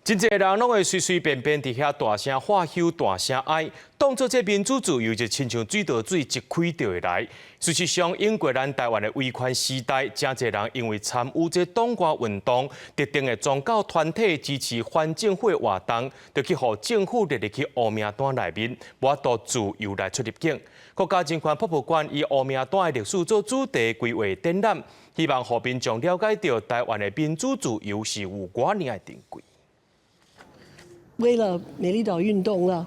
真濟人攏會隨隨便便佇遐大聲喝囂、大聲哀，當做這民主自由就親像水道水一開就會來。事實上，英國咱台灣的威權時代，真濟人因為參與這黨外運動、特定的宗教團體支持反政府的活動，就去予政府列入去烏名單內面，無法度自由來出入境。國家人權博物館以烏名單的歷史做主題規劃展覽，希望予民眾了解著台灣的民主自由是有偌爾的珍貴。為了美麗島運動了，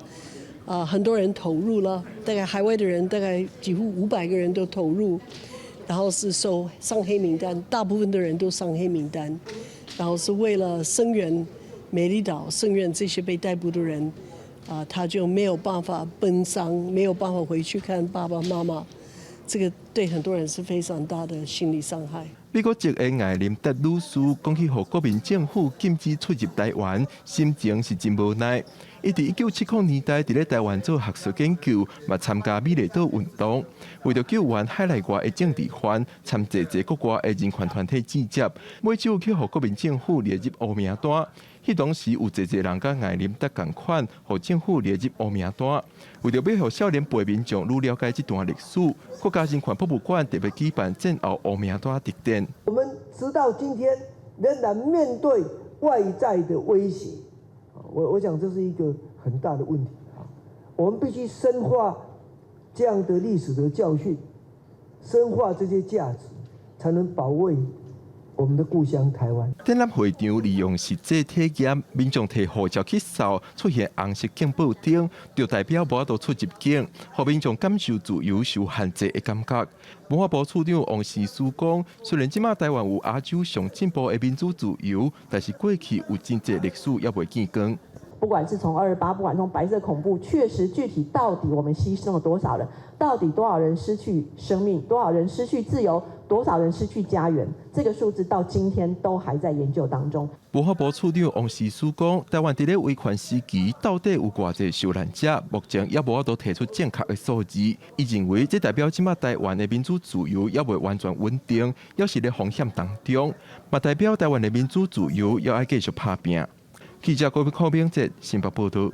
啊，很多人投入了，大概海外的人大概幾乎500個人都投入，然後是受上黑名單，大部分的人都上黑名單，然後是為了聲援美麗島，聲援這些被逮捕的人，啊，他就沒有辦法奔喪，沒有辦法回去看爸爸媽媽，這個對很多人是非常大的心理傷害。美國籍的艾琳達女士講起，予國民政府禁止出入台灣，心情是真無奈。伊佇1970年代佇咧台灣做學術研究，嘛參加美麗島運動，為著救援海內外的政治犯，參濟濟國外的人權團體集結，尾就去予國民政府列入烏名單。彼當時有濟濟人佮艾琳達仝款，予政府列入烏名單。為著欲予少年輩民眾愈了解這段歷史，國家人權博物館特別舉辦戰後烏名單特展。我們直到今天仍然面對外在的威脅，我想這是一個很大的問題啊！我們必須深化這樣的歷史的教訓，深化這些價值，才能保衛我們的故鄉台灣。展覽會場利用實際體驗，民眾提護照去掃，出現紅色警報燈，就代表無法度出入境，予民眾感受自由受限制的感覺。文化部處長王時思講，雖然這馬台灣有亞洲上進步的民主自由，但是過去有真濟歷史猶未見光。不管是從228，不管從白色恐怖，確實具體到底我們犧牲了多少人，到底多少人失去生命，多少人失去自由，多少人失去家園，這個數字到今天都還在研究當中。文化部處長王時思講，台灣佇咧威權時期到底有偌濟受難者，目前猶無法度提出正確的數字。伊認為這代表這馬台灣的民主自由猶未完全穩定，猶是咧風險當中，嘛代表台灣的民主自由猶愛繼續拍拚。記者郭明哲新北報道。